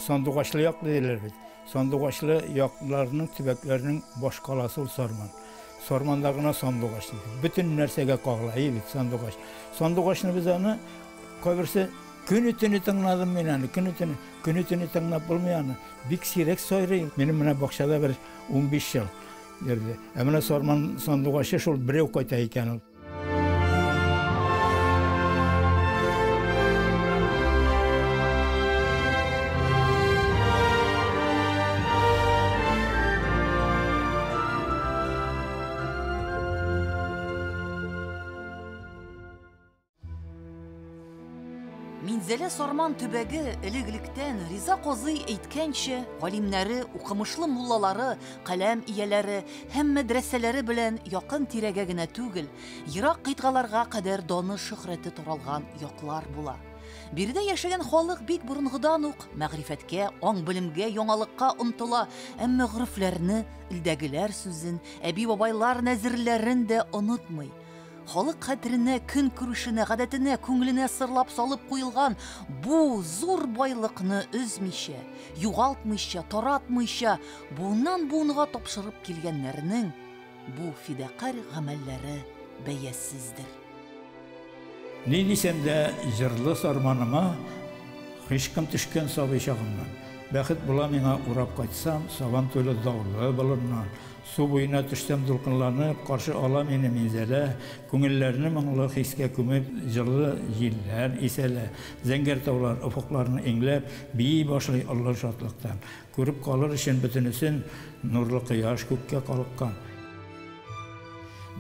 Сандугачлы як диләр бит. Сандугачлы якларның, төбәкләрнең баш каласы ул Сарман. Сарманда гына сандугач. Бөтен нәрсәгә кагыла, әйе бит, сандугач. Сандугачны без аны кайберсе көне-төне тыңладым мин аны, көне-төне, көне-төне тыңлап булмый аны. Бик сирәк сайрый. Минем менә бакчада бер 15 ел йөрде. Ә менә Сарман сандугачы шул берәү кайта икән ул. Минзәлә Сарман төбәге элек-электән Риза Казый әйткәнчә, галимнәре, укымышлы муллалары, каләм ияләре һәм мәдрәсәләре белән якын тирәгә генә түгел, ерак кыйтгаларга кадәр даны-шөһрәте таралган яклар була. Биредә яшәгән халык бик борынгыдан ук мәгърифәткә, аң-белемгә, яңалыкка омтыла, әмма горефләрне, илдәгеләр сүзен, әби-бабайлар нәзерләрен дә онытмый. Халык хәтеренә, көн күрешенә, гадәтенә, күңеленә сырлап салып куелган бу зур байлыкны өзмичә, югалтмыйча, таратмыйча, буыннан буынга тапшырып килгәннәрнең бу фидакарь гамәлләре бәясездер. Ни дисәм дә, җырлы Сарманыма гыйшкым төшкән сабый чагымнан. Бәхет була миңа урап кайтсам, Сабан туйлы даулы болыннан. Су буена төшсәм дулкынланып, каршы ала мине Минзәлә, күңелләрне моңлы хискә күмеп, җылы җилләр исәлә. Зәңгәр таулар офыкларны иңләп, бии башлый олы шатлыктан. Күреп калыр өчен бөтенесен, нурлы кояш күккә калыккан.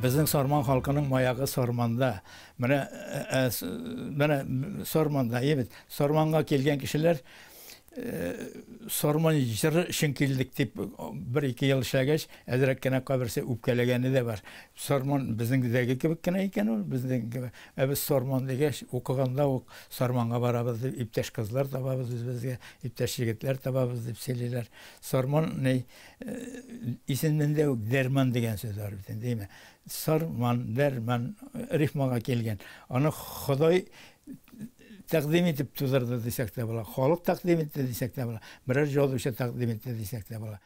Безнең Сарман халкының маягы Сарманда. Менә, менә Сарманда, әйе бит. Сарманга килгән кешеләр Сарман җыры өчен килдек дип бер-ике ел эшләгәч, әзрәк кенә кайберсе үпкәләгәне дә бар. Сарман безнеңдәге кебек кенә икән ул, безнең кебек. Ә без Сарман дигәч, укыганда ук Сарманга барабыз дип, иптәш кызлар табабыз үзебезгә, иптәш егетләр табабыз дип сөйлиләр. Сарман ни исемендә үк дәрман дигән сүз бар бит инде, әйме? Сарман, дәрман рифмага килгән. Аны Ходай тәкъдим итеп тудырды дисәк тә була, халык тәкъдим итте дисәк тә була, берәр язучы тәкъдим итте дисәк тә була.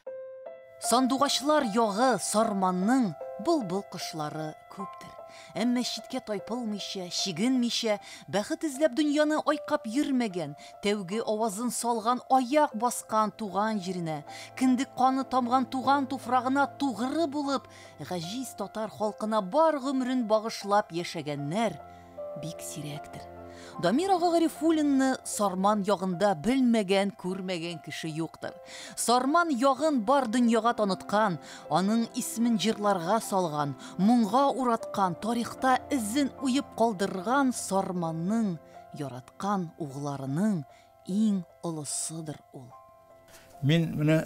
Сандугачлар ягы Сарманның былбыл кошлары күптер. Әмма читкә тайпылмыйча, чигенмичә, бәхет эзләп дөньяны айкап йөрмәгән, тәүге авазын салган, аяк баскан туган җиренә, кендек каны тамган туган туфрагына тугры булып, гаҗиз татар халкына бар гомерен багышлап яшәгәннәр бик сирәктер. Дамир ага Гарифуллинны Сарман ягында белмәгән, күрмәгән кеше юктыр. Сарман ягын бар дөньяга таныткан, аның исемен җырларга салган, моңга ураткан, тарихта эзен уеп калдырган Сарманның яраткан угларының иң олысыдыр ул. Мин менә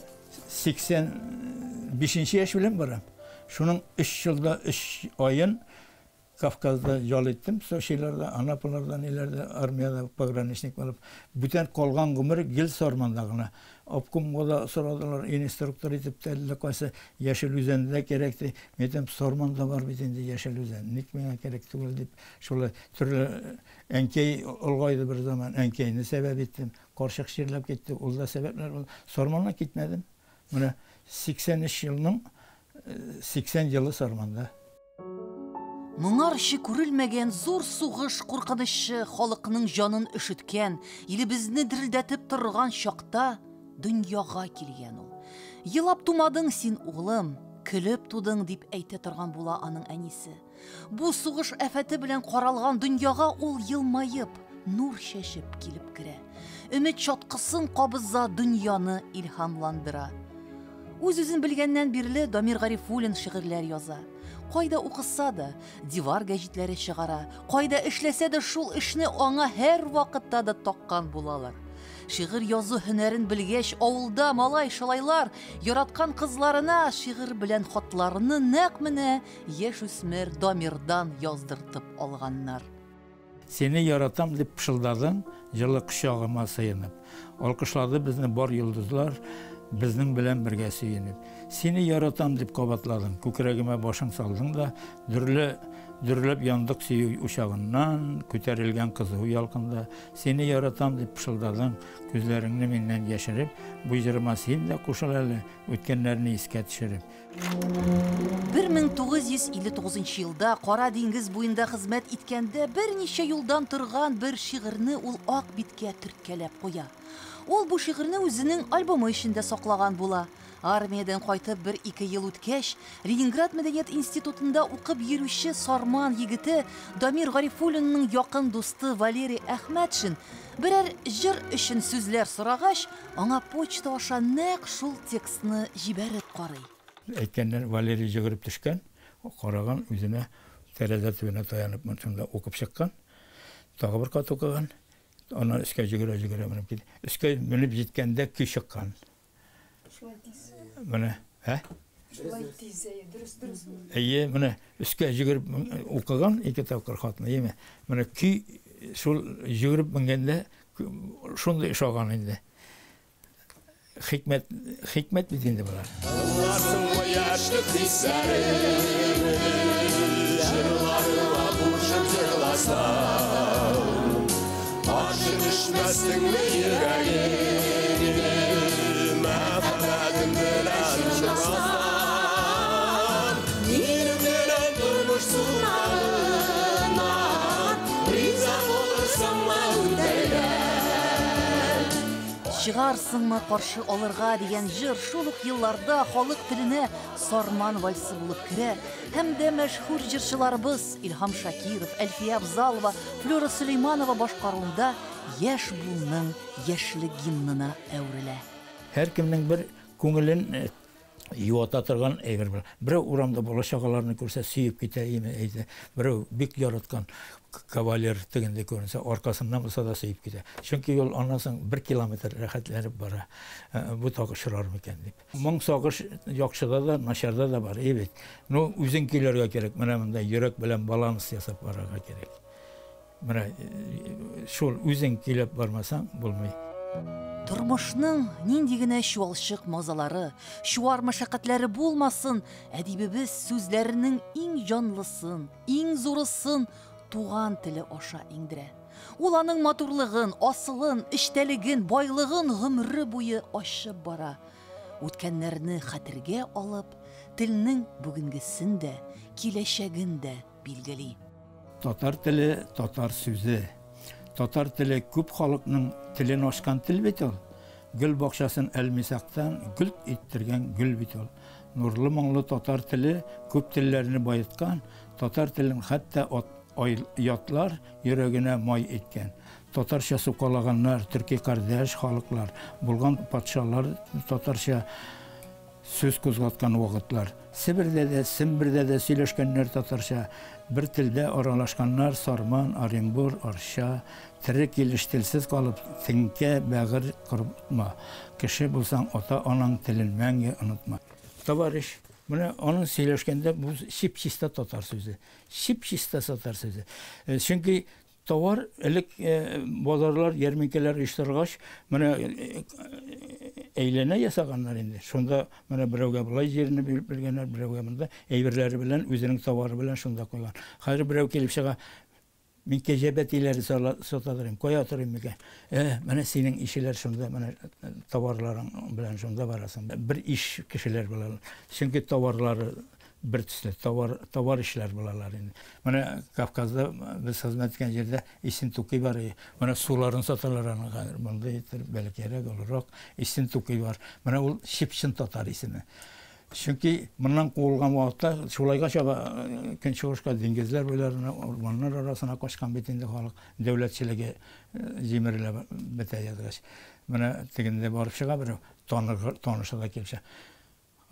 85 яшь белән барам. Шуның 3 елда 3 аен Кавказда ял иттем, Сочиларда, Анапаларда, ниләрдә, армиядә пограничник булып. Бүтән калган гомер гел Сарманда гына. Обкомга да сорадылар, инструктор итеп тә әллә кайсы Яшел Үзәндә кирәк ди. Мин әйтәм, Сарманда бар бит инде Яшел Үзән, ник миңа кирәк түгел дип. Шулай төрле әнкәй олгайды бер заман, әнкәйне сәбәп иттем. Карчык чирләп китте, ул да сәбәпләр булды. Сарманнан китмәдем. Менә 83 елның 80 елы Сарманда. Моңарчы күрелмәгән зур сугыш куркынычы халыкның җанын өшеткән, илебезне дерелдәтеп торган чакта дөньяга килгән ул. Елап тумадың син, углым, көлеп тудың, дип әйтә торган була аның әнисе. Бу сугыш афәте белән каралган дөньяга ул елмаеп, нур чәчеп килеп керә. Өмет чаткысын кабыза, дөньяны илһамландыра. Үз-үзен белгәннән бирле Дамир Гарифуллин шигырьләр яза. Кайда укыса да, дивар гәҗитләре чыгара, кайда эшләсә дә шул эшне аңа һәр вакытта да таккан булалар. Шигырь язу һөнәрен белгәч, авылда малай-шалайлар яраткан кызларына шигырь белән хатларны нәкъ менә яшүсмер Дамирдан яздыртып алганнар. Сине яратам дип пышылдадың, җылы кочагыма сыенып. Алкышлады безне бар йолдызлар, безнең белән бергә сөенеп. Сине яратам дип кабатладың, күкрәгемә башың салдың да, дөрле Дөрләп яндык сөю учагыннан, күтәрелгән кызу ялкында. Сине яратам дип пышылдадың, күзләреңне миннән яшереп. Бу җырыма син дә кушыл әле, үткәннәрне искә төшереп. 1959 елда Кара диңгез буенда хезмәт иткәндә берничә юлдан торган бер шигырьне ул ак биткә төрткәләп куя. Ул бу шигырьне үзенең альбомы эчендә саклаган була. Армиядән кайтып бер-ике ел үткәч, Ленинград мәдәният институтында укып йөрүче Сарман егете Дамир Гарифуллинның якын дусты Валерий Әхмәтшин берәр җыр өчен сүзләр сорагач, аңа почта аша нәкъ шул текстны җибәреп карый. Әйткәннәр, Валерий йөгереп төшкән, караган, үзенә тәрәзә төбенә таянып, шунда укып чыккан. Тагы бер кат укыган. Аннан өскә йөгерә-йөгерә менеп китә. Өскә менеп җиткәндә көй чыккан. Шулай тиз. Менә, ә? Шулай тиз, әйе, дөрес, дөрес. Әйе, менә өскә йөгереп укыган ике тапкыр хатны, әйеме? Менә көй шул йөгереп менгәндә шундый ошаган инде. Хикмәт, хикмәт бит инде болар. Тыңларсыңмы яшьлек хисләрен, җырларыма кушып җырласам, каршы төшмәссеңме йөрәгеңне, мәхәббәтем белән чорнасам, минем белән тормыш сукмагына риза булырсыңмы үтәргә? Чыгарсыңмы каршы алырга дигән җыр шул ук елларда халык теленә Сарман вальсы булып керә һәм дә мәшһүр җырчыларыбыз Илһам Шакиров, Әлфия Авзалова, Флюра Сөләйманова башкаруында яшь буынның яшьлек гимнына әверелә. Һәркемнең бер күңелен юата торган әйбер бар. Берәү урамда бала чагаларны күрсә сөеп китә, име әйтә. Берәү бик яраткан кавалер тегендә күренсә, аркасыннан булса да сөеп китә. Чөнки ул аннан соң бер километр рәхәтләнеп бара. Бу тагы очрар микән дип. Моң сагыш яхшыда да, начарда да бар, әй бит. Ну, үзең көйләргә кирәк. Менә монда йөрәк белән баланс ясап барырга кирәк. Менә шул үзең көйләп бармасаң булмый. Тормышның нинди генә чуалчык мазалары, чуар мәшәкатьләре булмасын, әдибебез сүзләренең иң җанлысын, иң зурысын туган теле аша иңдерә. Ул аның матурлыгын, асылын, эчтәлеген, байлыгын гомере буе ачып бара. Үткәннәрне хәтергә алып, телнең бүгенгесен дә, киләчәген дә билгели. Татар теле, татар сүзе. Татар теле күп халыкның телен ачкан тел бит ул. Гөл бакчасын әлмисактан гөлт иттергән гөл бит ул. Нурлы моңлы татар теле күп телләрне баеткан, татар телен хәтта ятлар йөрәгенә май иткән. Татарча сукалаганнар, төрки кардәш халыклар, булган патшалар татарча сүз кузгаткан вакытлар. Себердә дә, Сембердә дә сөйләшкәннәр татарча, бер телдә аралашканнар Сарман, Оренбур, Арча, тере килеш телсез калып, теңкә бәгырь корытма. Кеше булсаң, ата-анаң телен мәңге онытма. Товарищ, менә аның сөйләшкәндә бу чип-чиста татар сүзе. Чип-чиста татар сүзе. Чөнки товар элек базарлар, ярминкәләр оештыргач, менә әйләнә ясаганнар инде. Шунда менә берәүгә болай җирне биреп биргәннәр, берәүгә монда әйберләре белән, үзенең товары белән шунда куйган. Хәзер берәү килеп чыга, мин кәҗә бәтиләре сата торыйм, кая торыйм микән? Менә синең ишеләр шунда, менә товарларың белән шунда барасың. Бер иш кешеләр булалар. Чөнки товарлары бер төсле, товар ишләр булалар инде. Менә Кавказда без хезмәт иткән җирдә Исентуки бар. Менә суларын саталар аның хәзер. Монда итер, бәләкәйрәк, олырак Исентуки бар. Менә ул чып-чын татар исеме. Чөнки моннан куылган вакытта шулайга чаба көнчыгышка, диңгезләр буйларына, урманнар арасына качкан бит инде халык, дәүләтчелеге җимерелә бетә язгач. Менә тегендә барып чыга берәү, танышы да килеп чыга.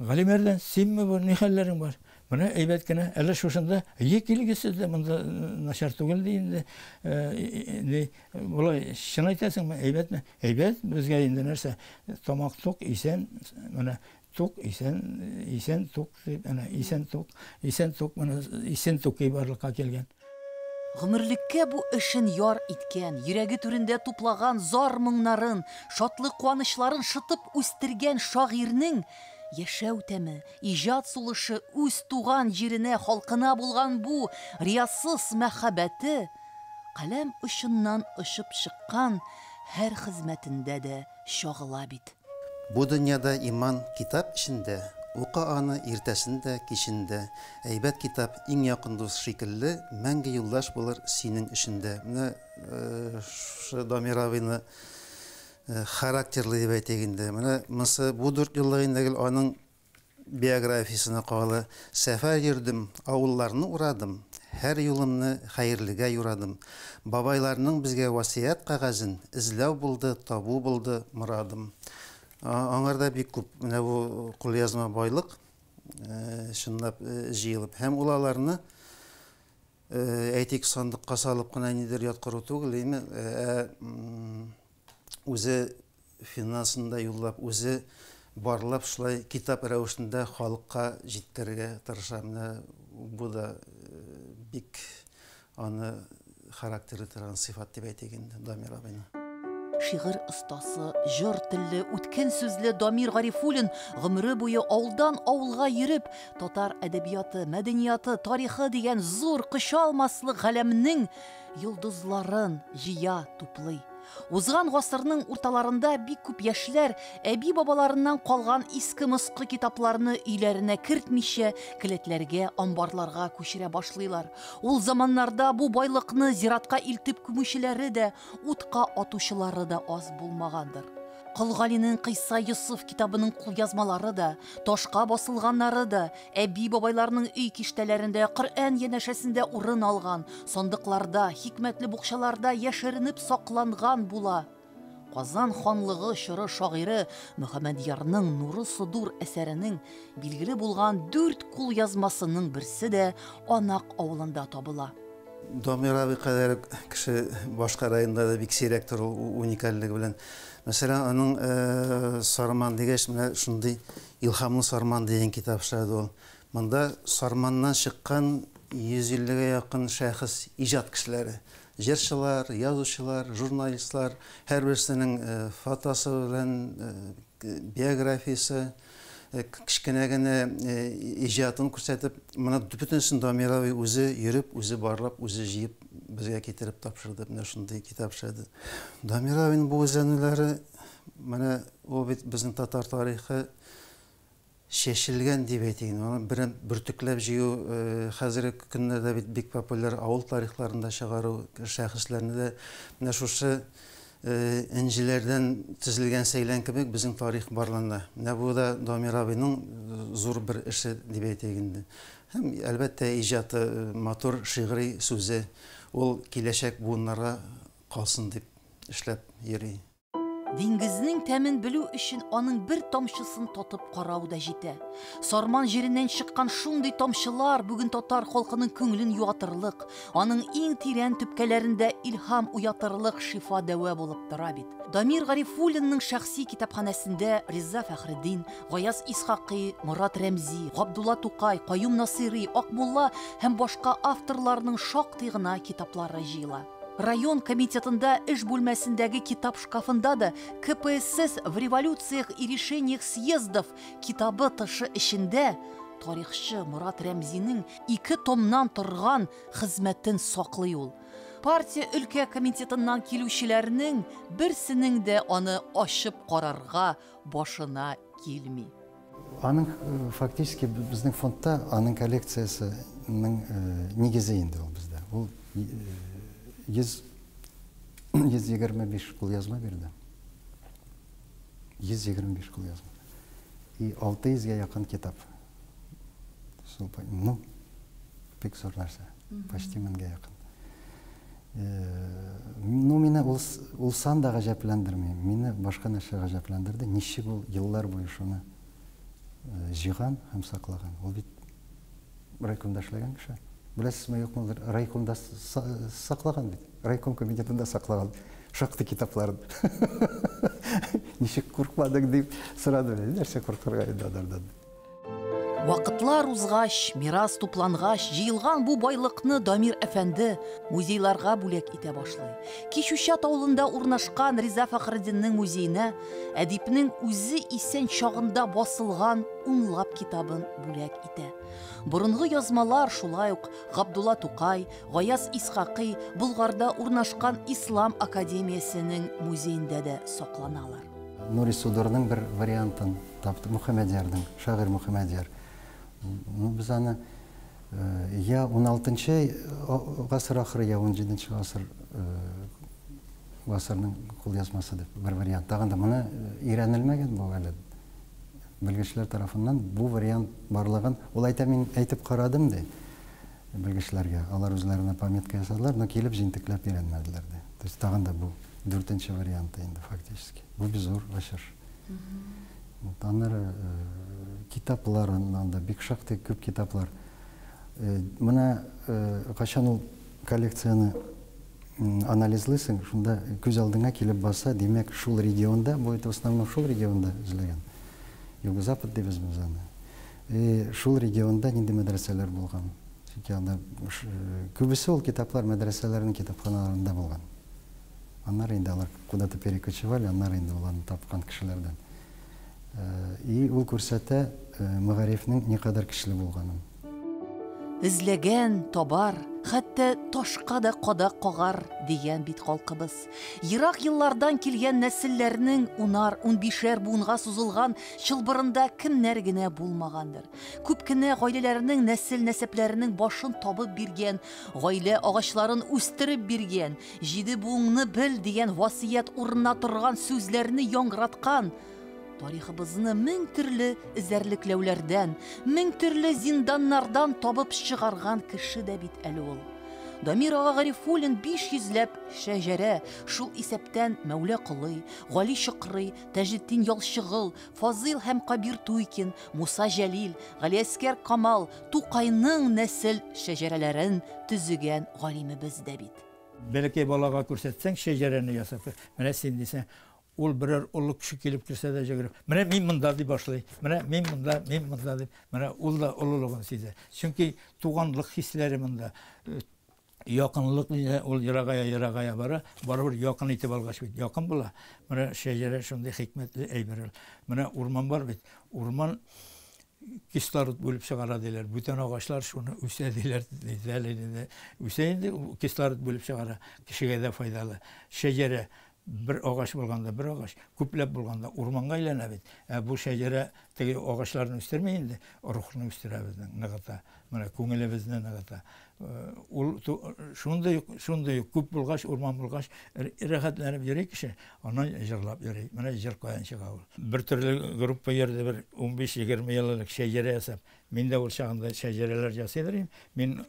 Галимәрдән, синме бу, ни хәлләрең бар? Менә әйбәт кенә, әле шушында, е килегез сез дә, монда начар түгел ди инде. Ни, болай чын әйтәсеңме, әйбәтме? Әйбәт, безгә инде нәрсә, тамак тук, исән, менә тук, исән, исән тук дип, әнә исән тук, исән тук, менә исән тук барлыкка килгән. Гомерлеккә бу эшен яр иткән, йөрәге түрендә туплаган зар моңнарын, шатлык куанычларын шытып үстергән шагыйрьнең Яшәү тәме, иҗат сулышы, үз туган җиренә, халкына булган бу риясыз мәхәббәте каләм очыннан очып чыккан һәр хезмәтендә дә чагыла бит. Бу дөньяда иман китап эчендә, укы аны иртәсен дә, кичен дә. Әйбәт китап иң якын дус шикелле, мәңге юлдаш булыр синең өчен дә. Менә шушы Дамир абыйны характерлы дип әйтик инде. Менә монысы бу 4 еллык инде гел аның биографиясенә кагыла. Сәфәр йөрдем, авылларны урадым, һәр юлымны хәерлегә юрадым. Бабайларның безгә васыять кәгазен эзләү булды, табу булды морадым. Аңарда бик күп менә бу кулъязма байлык чынлап җыелып һәм ул аларны әйтик сандыкка салып кына нидер яткыру түгел, әйме, үзе финансын да юллап, үзе барлап шулай китап рәвешендә халыкка җиткерергә тырыша. Менә бу да бик аны характерлы торган сыйфат дип әйтик инде Дамир абыйны. Шигырь остасы, җыр телле, үткен сүзле Дамир Гарифуллин гомере буе авылдан авылга йөреп, татар әдәбияты, мәдәнияты, тарихы дигән зур кочалмаслык галәмнең йолдызларын җыя, туплый. Узган гасырның урталарында бик күп яшьләр әби-бабаларыннан калган иске-москы китапларны өйләренә кертмичә, келәтләргә, амбарларга күчерә башлыйлар. Ул заманнарда бу байлыкны зиратка илтеп күмүчеләре дә, утка атучылары да аз булмагандыр. Кол Галинең Кыйса Йосыф китабының кулъязмалары да, ташка басылганнары да, әби-бабайларның өй киштәләрендә, Коръән янәшәсендә урын алган, сандыкларда, хикмәтле букчаларда яшеренеп сакланган була. Казан ханлыгы чоры шагыйре Мөхәммәдьярның Нуры Содур әсәренең билгеле булган 4 кулъязмасының берсе дә Анак авылында табыла. Дамир абый кадәр кеше башка районда да бик сирәктер ул уникальлеге белән. Мәсәлән, аның Сарман дигәч, менә шундый Илһамлы Сарман дигән китап эшләде ул. Монда Сарманнан чыккан 150-гә якын шәхес, иҗат кешеләре. Җырчылар, язучылар, журналистлар, һәрберсенең фотосы белән биографиясе, кечкенә генә иҗатын күрсәтеп, моны бөтенесен Дамир абый үзе йөреп, үзе барлап, үзе җыеп безгә китереп тапшырды. Менә шундый китап эшләде. Дамир абыйның бу эзләнүләре, менә ул бит безнең татар тарихы чәчелгән дип әйтик. Аны бер бөртекләп җыю хәзерге көннәрдә бит бик популяр, авыл тарихларында чыгару шәхесләрне дә менә шушы энҗеләрдән тезелгән сәйлән кебек безнең тарих барлана. Менә бу да Дамир абыйның зур бер эше дип әйтик инде. Һәм әлбәттә иҗаты, матур шигъри сүзе ул киләчәк буыннарга калсын дип эшләп йөри. Диңгезнең тәмен белү өчен аның бер тамчысын татып карау да җитә. Сарман җиреннән чыккан шундый тамчылар бүген татар халкының күңелен юатырлык, аның иң тирән төпкәләрендә илһам уятырлык шифа дәва булып тора бит. Дамир Гарифуллинның шәхси китапханәсендә Риза Фәхреддин, Гаяз Исхакый, Морат Рәмзи, Габдулла Тукай, Каюм Насыйри, Акмулла һәм башка авторларның шактый гына китаплары җыела. Район комитетында эш бүлмәсендәге китап шкафында да КПСС в революциях и решениях съездов китабы тышы эчендә тарихчы Морат Рәмзинең 2 томнан торган хезмәтен саклый ул. Партия өлкә комитетыннан килүчеләрнең берсенең дә аны ачып карарга башына килми. Аның фактически безнең фондта аның коллекциясенең нигезе инде ул бездә. Ул 125 кулъязма бирде. 125 кулъязма. И 600-гә якын китап. Ну, бик зур нәрсә. Почти 1000-гә якын. Ну, мине ул сан да гаҗәпләндерми. Мине башка нәрсә гаҗәпләндерде. Ничек ул еллар буе шуны җыйган һәм саклаган. Ул бит райкомда эшләгән кеше. Беләсезме, юкмы, райкомда саклаган бит. Райком комитетында саклаган шактый китапларын. Ничек куркмадың дип сорады. Нәрсә куркырга инде алардан. Вакытлар узгач, мирас туплангач, җыелган бу байлыкны Дамир әфәнде музейларга бүләк итә башлый. Кичүчат авылында урнашкан Риза Фәхретдиннең музеена әдипнең үзе исән чагында басылган унлап китабын бүләк итә. Борынгы язмалар шулай ук Габдулла Тукай, Гаяз Исхакый Болгарда урнашкан Ислам академиясенең музеенда да сакланалар. Нури Судурның бер вариантын тапты, Мөхәммәдьярның, шагыйрь Мөхәммәдьяр. Ну, без аны я 16 гасыр ахыры, я 17 гасыр гасырның кулъязмасы дип бер вариант. Тагын да моны өйрәнелмәгән бу әле. Белгечләр тарафыннан бу вариант барлыгын, ул әйтә, мин әйтеп карадым ди белгечләргә. Алар үзләренә пометка ясадылар, но килеп җентекләп өйрәнмәделәр ди. То есть тагын да бу дүртенче варианты инде фактически. Бу бик зур ачыш. Вот, аннары китаплар анда бик шактый күп китаплар. Менә кайчан ул коллекцияне анализлыйсың, шунда күз алдыңа килеп баса, димәк, шул регионда, бу это в основном шул регионда эзләгән. Юго-Запад дибез без аны. И шул регионда нинди мәдрәсәләр булган. Чөнки анда күбесе ул китаплар мәдрәсәләрнең китапханаларында булган. Аннары инде алар куда-то перекочевали, аннары инде уларны тапкан кешеләрдән. И ул күрсәтә мәгарифнең никадәр көчле булганын. Эзләгән табар, хәтта ташка да кадак кагар, дигән бит халкыбыз. Ерак еллардан килгән нәселләрнең унар, унбишәр буынга сузылган чылбырында кемнәр генә булмагандыр. Күп кенә гаиләләрнең нәсел нәсәпләренең башын табып биргән, гаилә агачларын үстереп биргән, җиде буыңны бел дигән васыять урынына торган сүзләрне яңгыраткан, тарихыбызны мең төрле эзәрлекләүләрдән, мең төрле зинданнардан табып чыгарган кеше дә бит әле ул. Дамир ага Гарифуллин 500 ләп шәҗәрә, шул исәптән Мәүлә Колый, Гали Чокрый, Таҗетдин Ялчыгыл, Фазыл һәм Кабир Туйкин, Муса Җәлил, Галиәскәр Камал, Тукайның нәсел шәҗәрәләрен төзегән галимебез дә бит. Бәләкәй балага күрсәтсәң, шәҗәрәне ясап, менә син дисәң, ул берәр олы кеше килеп керсә дә җөгереп, менә мин монда дип башлый, менә мин монда, мин монда дип, менә ул да олылыгын сизә. Чөнки туганлык хисләре монда, якынлык ул ерагая ерагая бара, барыбер якын итеп алгач бит якын була. Менә шәҗәрә шундый хикмәтле әйбер ул. Менә урман бар бит, урман кислород бүлеп чыгара диләр. Бүтән агачлар шуны үсә диләр. Үсә инде, кислород бүлеп чыгара, кешегә дә файдалы. Шәҗәрә бер агач булганда бер агач, күпләп булганда урманга әйләнә бит. Ә бу шәҗәрә теге агачларны үстерми инде, рухны үстерә безнең, ныгыта. Менә күңелебезне ныгыта. Ул шундый шундый күп булгач, урман булгач, рәхәтләнеп йөри кеше, аннан җырлап йөри. Менә җыр каян чыга ул. Бер төрле группа йөрде бер 15-20 ел элек шәҗәрә ясап. Мин дә ул чагында шәҗәрәләр ясыйдыр идем. Мин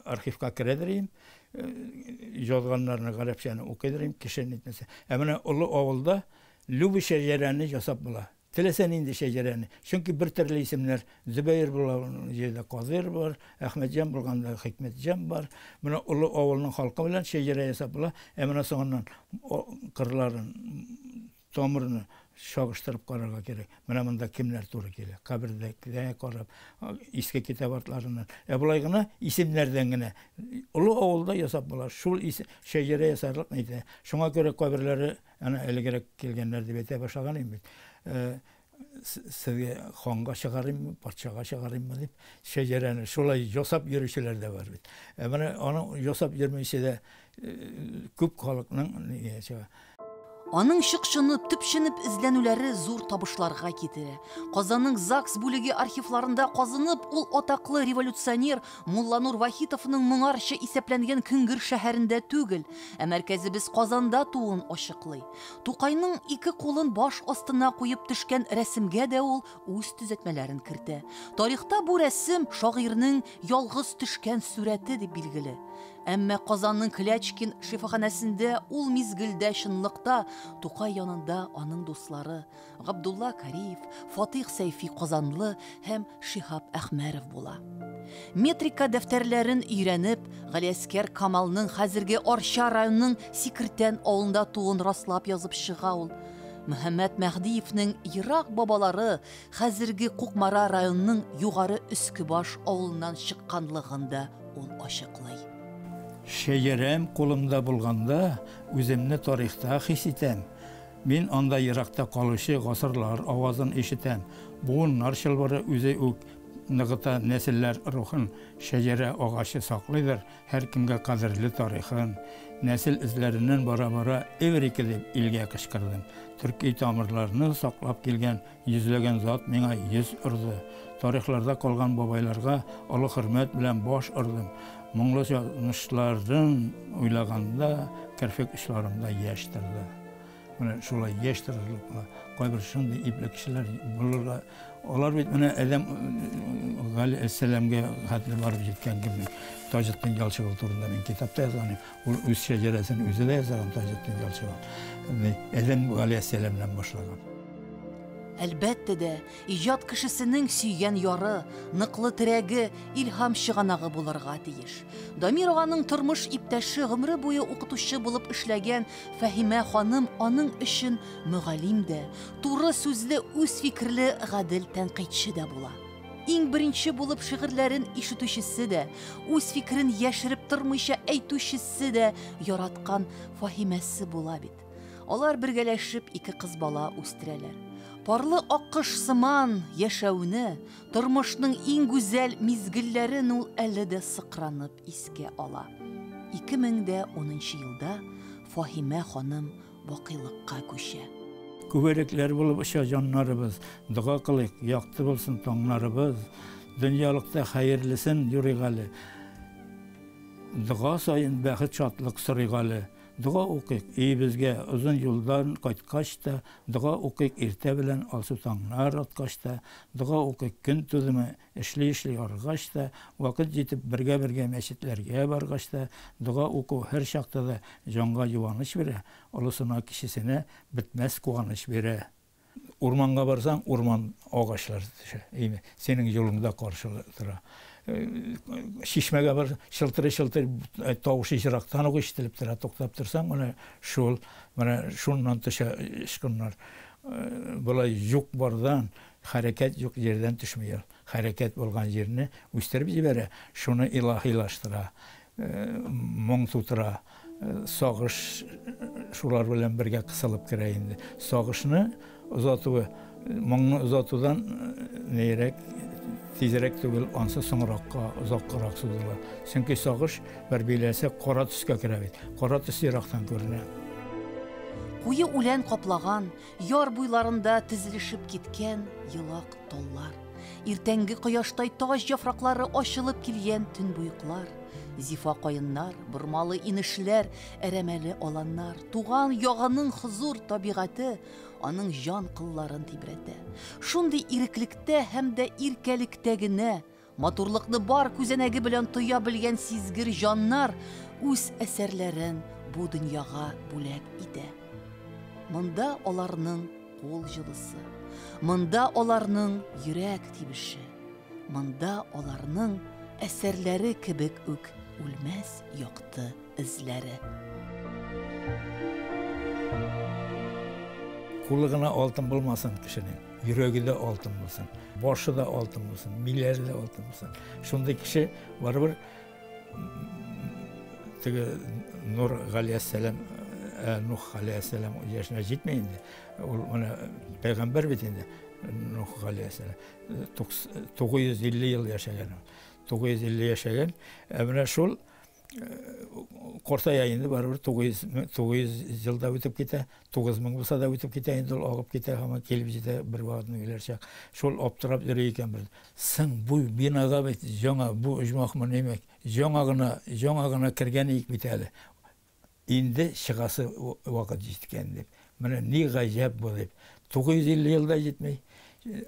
архивка керәдер идем. Язганнарны гарәпчәне укыйдыр идем, кеше нитмәсә. Ә менә олы авылда любой шәҗәрәне ясап була. Теләсә нинди шәҗәрәне. Чөнки бер төрле исемнәр. Зөбәер булган җирдә Кадыйр бар, Әхмәтҗан булганда Хикмәтҗан бар. Менә олы авылның халкы белән шәҗәрә ясап була. Ә менә соңыннан кырларын, тамырны чагыштырып карарга кирәк. Менә монда кемнәр туры килә? Кабердә карап, иске китап артларыннан. Ә болай гына исемнәрдән генә олы авылда ясап була. Шул шәҗәрә ясарлык нидә. Шуңа күрә каберләре әнә элегрәк килгәннәр дип әйтә башлаган идем бит. Сезгә ханга чыгарыйммы, патшага чыгарыйммы дип шәҗәрәне шулай ясап йөрүчеләр дә бар бит. Ә менә аны ясап йөрмичә дә күп халыкның нигә чыга. Аның чокчынып, төпченеп эзләнүләре зур табышларга китерә. Казанның ЗАГС бүлеге архивларында казынып, ул атаклы революционер Мулланур Вахитовның моңарчы исәпләнгән Көнгер шәһәрендә түгел, ә мәркәзебез Казанда тууын ачыклый. Тукайның ике кулын баш астына куеп төшкән рәсемгә дә ул үз төзәтмәләрен кертә. Тарихта бу рәсем шагыйрьнең ялгыз төшкән сурәте дип билгеле. Әмма Казанның Клячкин шифаханәсендә ул мизгелдә чынлыкта Тукай янында аның дуслары Габдулла Кариев, Фатих Сәйфи Казанлы һәм Шиһаб Әхмәров була. Метрика дәфтәрләрен өйрәнеп, Галиәскәр Камалның хәзерге Арча районының Сикертән авылында тууын раслап язып чыга ул. Мөхәммәт Мәһдиевнең ерак бабалары хәзерге Кукмара районының Югары Өскебаш авылыннан чыкканлыгын да ул ачыклый. Шәҗәрәм кулымда булганда, үземне тарихта хис итәм. Мин анда еракта калучы гасырлар авазын ишетәм. Буыннар чылбыры үзе үк ныгыта нәселләр рухын. Шәҗәрә агачы саклыйдыр һәркемгә кадерле тарихын. Нәсел эзләреннән бара-бара Эврика дип илгә кычкырдым. Төрки тамырларны саклап килгән йөзләгән зат миңа йөз орды. Тарихларда калган бабайларга олы хөрмәт белән баш ордым. Моңлы язмышларын уйлаганда керфек очларымда яшь торды. Менә шулай яшь торырлык була. Кайбер шундый ипле кешеләр булырга, алар бит менә Адәм галәйһиссәламгә хәтле барып җиткән кебек. Таҗетдин Ялчыгол турында мин китапта язган идем. Ул үз шәҗәрәсен үзе дә язган Таҗетдин Ялчыгол. Адәм галәйһиссәламнән башлаган. Әлбәттә дә, иҗат кешесенең сөйгән яры, ныклы терәге, илһам чыганагы булырга тиеш. Дамир аганың тормыш иптәше гомере буе укытучы булып эшләгән Фәһимә ханым аның өчен мөгаллим дә, туры сүзле, үз фикерле гадел тәнкыйтьче дә була. Иң беренче булып шигырьләрен ишетүчесе дә, үз фикерен яшереп тормыйча әйтүчесе дә яраткан Фаһимәсе була бит. Алар бергәләшеп ике кыз бала үстерәләр. Парлы аккош сыман яшәүне, тормышның иң гүзәл мизгелләрен ул әле дә сыкранып искә ала. 2010 елда Фаһимә ханым бакыйлыкка күчә. Күбәләкләр булып оча җаннарыбыз, дога кылыйк, якты булсын таңнарыбыз. Дөньялыкта хәерлесен юрыйк әле. Дога саен бәхет шатлык сорыйк әле. Дога укыйк өебезгә озын юлдан кайткач та, дога укыйк иртә белән алсу таңнар аткач та, дога укыйк көн тудымы эшли-эшли арыгач та, вакыт җитеп бергә-бергә мәчетләргә баргач та, дога уку һәр чакта да җанга юаныч бирә, олысына кечесенә бетмәс куаныч бирә. Урманга барсаң, урман агачлары төшә. Әйме, синең юлыңда каршы тора. Чишмәгә бар, чылтырый-чылтырый тавышы ерактан ук ишетелеп тора. Туктап торсаң, менә шул, менә шуннан төшә очкыннар. Болай юк бардан, хәрәкәт юк җирдән төшми ул. Хәрәкәт булган җирне үстереп җибәрә, шуны илаһилаштыра, моң тутыра. Сагыш шулар белән бергә кысылып керә инде. Сагышны озатуы, моңны озатудан нейрәк, тизрәк түгел, ансы соңракка, озаккарак сузыла. Чөнки сагыш бер биләсе кара төскә керә бит. Кара төс ерактан күренә. Куе үлән каплаган, яр буйларында тезелешеп киткән елак таллар. Иртәнге кояштай таҗ яфраклары ачылып килгән төнбоеклар, зифа каеннар, бормалы инешләр, әрәмәле аланнар, туган ягының хозур табигате аның җан кылларын тибрәтә. Шундый иреклектә һәм дә иркәлектә генә матурлыкны бар күзәнәге белән тоя белгән сизгер җаннар үз әсәрләрен бу дөньяга бүләк итә. Монда аларның кул җылысы, монда аларның йөрәк тибеше, монда аларның әсәрләре кебек үк үлмәс якты эзләре. Кулы гына алтын булмасын кешенең, йөрәге дә алтын булсын, башы да алтын булсын, миләре дә алтын булсын. Шундый кеше барыбер теге Нур галәйһиссәлам, Нух галәйһиссәлам яшенә җитми инде. Ул менә пәйгамбәр бит инде, Нух галәйһиссәлам. 950 ел яшәгән ул. 950 яшәгән. Ә менә шул картая инде барыбер 900 елда үтеп китә, 9000 булса да үтеп китә инде, ул агып китә һәм килеп җитә бер вакытны үләр чак. Шул аптырап йөри икән бер. Соң бу бинага бит яңа, бу оҗмахмы нимәк, яңа гына, яңа гына кергән идек бит әле. Инде чыгасы вакыт җиткән дип. Менә ни гаҗәп бу дип. 950 елда җитми.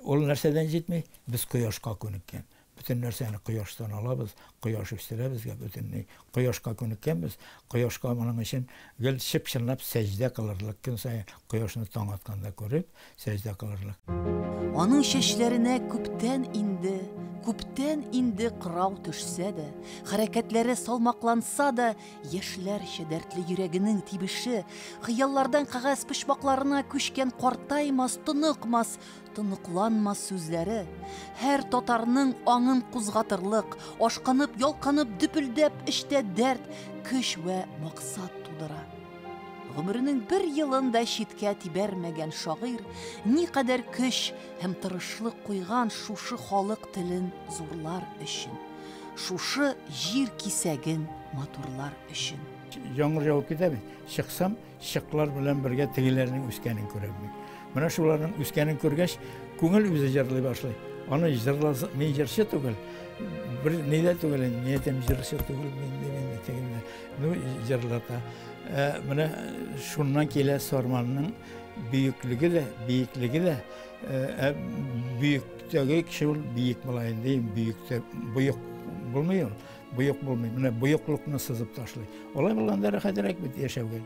Ул нәрсәдән җитми? Без кояшка күнеккән. Бөтен нәрсәне кояштан алабыз, кояш үстерә безгә бөтенләй. Кояшка күнеккәнбез, кояшка моның өчен гел чып-чынлап сәҗдә кылырлык, көн саен кояшны таң атканда күреп, сәҗдә кылырлык. Аның чәчләренә күптән инде Күптән инде кырау төшсә дә, хәрәкәтләре салмакланса да, яшьләрчә дәртле йөрәгенең тибеше, хыяллардан кәгазь почмакларына күчкән картаймас, тоныкмас, тоныкланмас сүзләре, һәр татарның аңын кузгатырлык, ашкынып, ялкынып, дөпелдәп эчтә дәрт, көч вә максат тудыра. Гомеренең бер елын да читкә тибәрмәгән шагыйрь никадәр көч һәм тырышлык куйган шушы халык телен зурлар өчен, шушы җир кисәген матурлар өчен. Яңгыр явып китә бит. Чыксам, чыклар белән бергә тегеләрнең үскәнен күрәм мин. Менә шуларның үскәнен күргәч, күңел үзе җырлый башлый. Аны җырласа, мин җырчы түгел, бер ни дә түгел инде, мин әйтәм, җырчы түгел мин дим инде тегендә. Ну, җырлата. Ә, менә шуннан килә Сарманның бөеклеге дә, биеклеге дә. Ә, бөектәге кеше ул биек була инде, бөектә боек булмый ул. Боек булмый. Менә боеклыкны сызып ташлый. Алай булганда рәхәтрәк бит яшәүгә.